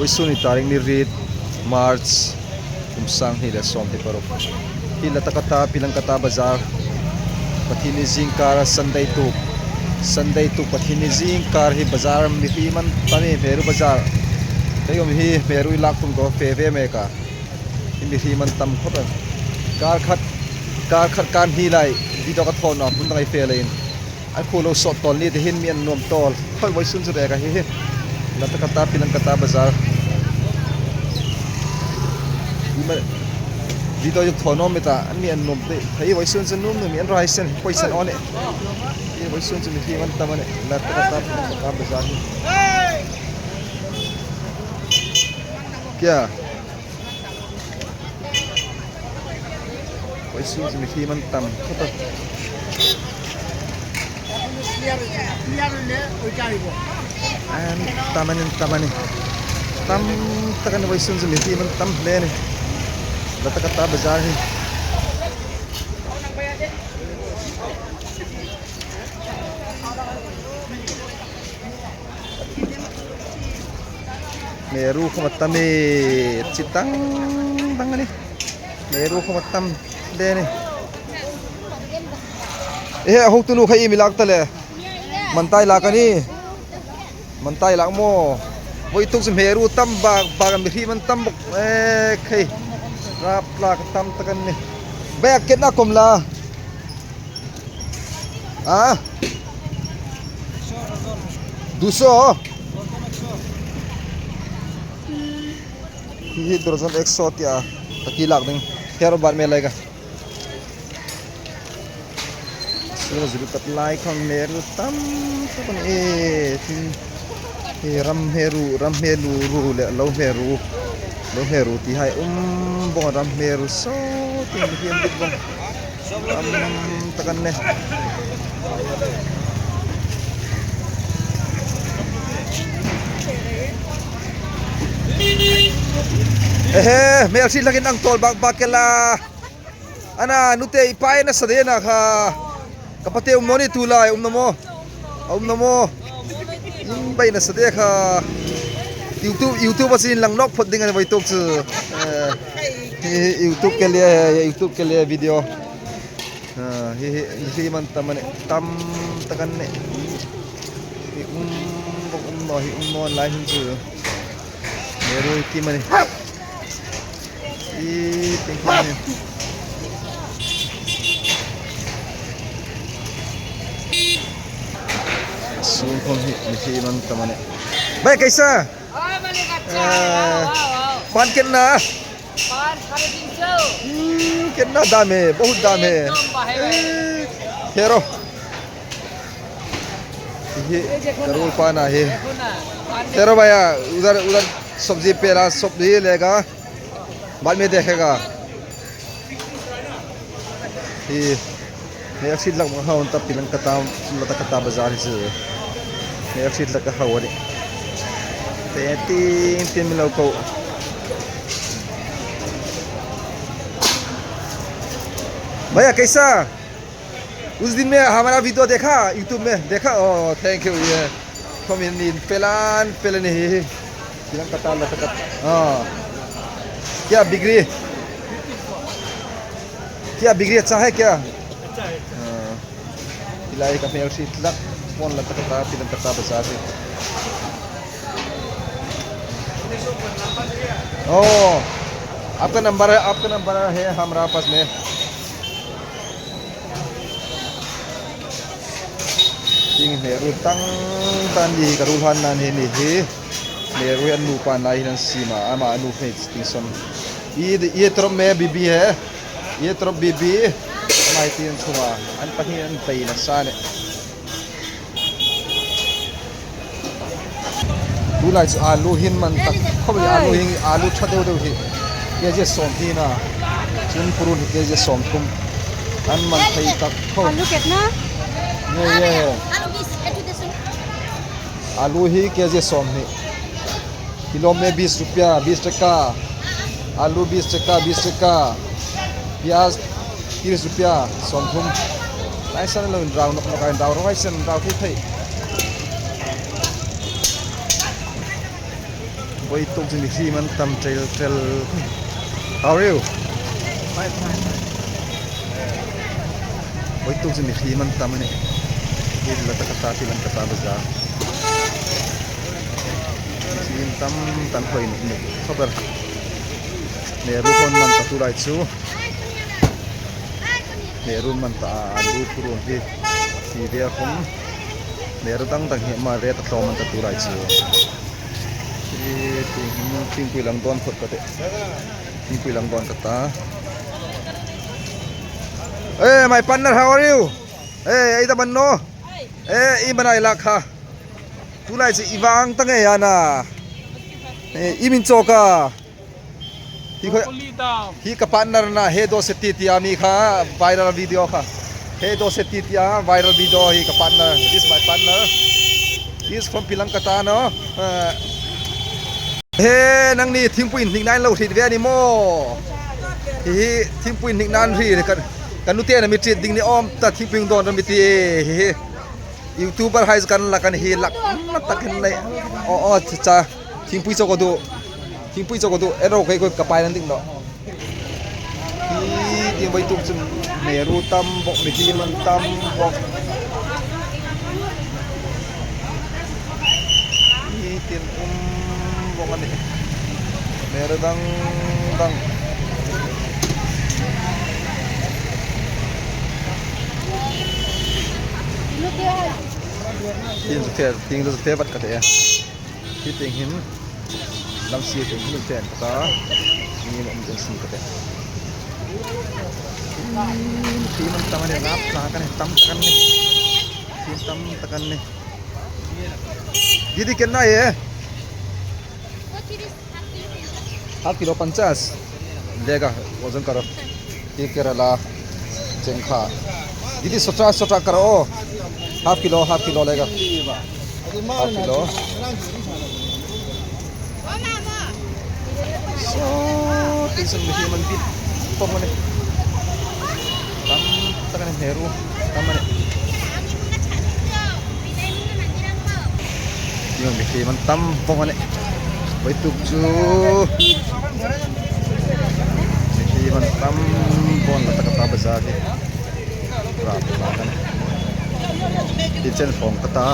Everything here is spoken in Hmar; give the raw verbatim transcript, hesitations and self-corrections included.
Vawisun hi tarik ni riet, March, kum sang hni le sawmhni paruk. Hi Latakata, Pilangkata Bazar. Pathienni zingkar Sunday tuk. Sunday tuk Pathienni zingkar hi bazar mihriem an tam, hmeru bazar. Kei um hi hmeru i lak tum ko fe ve mek a. Hi mihriem an tam khawp el. Kar khat, kar khat kar hni lai video ka thawn a, hmun dang ei fe leiin. An khuo lo sawt tawl ni ti hin mi an nuom tawl. Hoi, vawisun chu rek a hi hi. Latakata, Pilangkata Bazar. Hi ma, video juk thawn awm mi ta, an mi an nuom te. Hei, vawisun chu nuom nuom mi an rai sen, poi sen aw ni. Hi vawisun chu mihriem an tam a ni. Latakata, Pilangkata Bazar hi. Kya? Vawisun chu mihriem an tam khawp a. An tam a ni, an tam a ni. Tam tak a ni, vawisun chu mihriem an tam hle a ni. Latakata Bazar hi. Hmeru khawm a tam e, chi dang dang a ni. Hmeru khawm a tam hle a ni. E, a hotunu kha iem i lak ta le? Mantai lak a ni. Mantai lak maw. Vawituk chu hmeru tam bak bak a, mihriem an tam bawk. E, khei. Rap tlak tam tak an ni. Bek ketna khawm la. Ha? Duso. Hi hi dorzon ek so tia. Taki lak ding. Hero bat me lai ka. Sura zuru kat lai khang meru tam tak an e. Hi ram hmeru, ram hmeru ru le lo hmeru. Lo hmeru ti hai um bawk, ram hmeru so ti hiam dik bawk. Tam tak an nih. Ehe, hmel hriet hlakin ang tawl bak bak ke la. Ana, nu te i pa e, nasa de na kha. Ka pa te um naw ni tu lai, um naw maw. A um naw maw. Ieng bai nasa de kha. YouTube, YouTube a sin lang nawk phot ding a ni vawituk chu. Eh, hi, hi, YouTube ke liye, YouTube ke liye video. Ah, hi, hi, hi man tam a nih, tam tak an nih. Hi um, bawk um naw, hi um naw lai hin chu. Hmeru i ti mani. I ti mani. Sun khom hi, mihriem an tam a nih. Bhai, kaisa? Eh, pan kitna? पान साढ़े तीन सौ। Hmm, kitna dam hai, bahut dam hai. एकदम बाहे। Eh, hero. Hi, karul pan hai. Hero bhaiya, udhar, udhar sabji pehla sabji lega. Baad mein dekhega. Hi, hmel hriet hlak a hau an ta, Pilangkata, Latakata bazar hi chu. Hmel hriet hlak a hau a nih. Te tin, tin mi lo ko. भैया, कैसा? उस दिन में हमारा वीडियो देखा, YouTube में देखा? Oh, thank you, yeah. Comment in pelan, pelan hi. Pilangkata, Latakata. Ah. क्या बिक्री? क्या बिक्री अच्छा है क्या? अच्छा है, अच्छा है। Ah. Hi lai ka hmel hriet hlak, pan Latakata, Pilangkata bazar hi. Oh, आपका नंबर है, आपका नंबर है हमारा पास में। Hi hmeru dang dang ni hi ka ruol hlan nan hi ni hi. Hmeru hi a nu pa nai hin an siem a, ama a nu hmei ti son. ये, ये तरफ में बीबी है, ये तरफ बीबी, ama hi ti an sum a, an pahni an pei nasa a nih. Tulai chu alu hin man tak khawp, alu hin, alu ṭha deu deu hi. Kg sawmhni a na. Chun purun hi kg sawmthum. An man thei tak khawp. आलू कितना? Ye, ye. आलू बीस, ये तो दस रुपये। Alu hi kg sawmhni. Kilo में बीस रुपया, बीस टका। आलू बीस टका, बीस टका। प्याज तीस रुपया, sawmthum. Nai san lo inrau nawk nawk a, inrau ro hai san, inrau thei thei. Voi tuk chu mihriem an tam tel tel. How are you? Fine, fine, fine. Voi tuk chu mihriem an tam a nih. Hi la taka ta, hi la taka ta bazar. Mihriem tam tak hoi ni, ni. Khabar. Hmehruo hung man ta tulai chu. Hmehruo man ta a, lu phurun hi. Hi ve khom. Hmehruo dang dang hi ama ve ta tlawm man ta tulai chu. Hi, thing, thingpui lang dawn phawt ka tih. Thingpui lang dawn ka ta. Hey, my partner, how are you? Hey, ei ta ban naw. Hey, i man ai la kha. Tulai chu i vang ta ngei a na. Hey, i min chawk a. Hi kha, hi ka partner a na, he do se ti ti a mi kha, viral video kha. He do se ti ti a, viral video hi ka partner. This is my partner. This is from Pilang Kata, no? Uh, he, nangni thingpui hnik nan lo hriet ve a ni maw. Hi hi, thingpui hnik nan hriet ka, ka nu te na mi treat ding ni awm ta, thingpui dawn ra mi ti hi hi. YouTuber hai kan la kan hi lak na takin nei. O, o, cha, cha. Thingpui chawk a duh. Thingpui chawk a duh. Ero kei ko ka pai nan ding naw. Hi, ti voi tuk chun hmehruo tam bawk, mihriem an tam bawk. Hi, tin um bawk a nih. Hmehruo dang dang. Tin zu fe, tin zu fe vat ka tih. Hi tin hin lam sie tin hin fe ka ta. Ni ma um tin si ka tih. Tin tam a nih, ngap ka kan tam kan ni. Tin tam kan ni. Didi, कितना है? Half kilo पचास लेगा, वजन करो। ये केरला चेंखा। दीदी, छोटा, छोटा करो। हाफ किलो, हाफ किलो लेगा। Half kilo. So, ti san mi hi man bit pawm a nih. Tam tak a nih, hmehruo tam a nih. Ni mi hi man tam pawm a nih. Voi tuk chu. Mi hi man tam pawm la taka ta bazar hi. Rap la kan. Hi chen phong ka ta.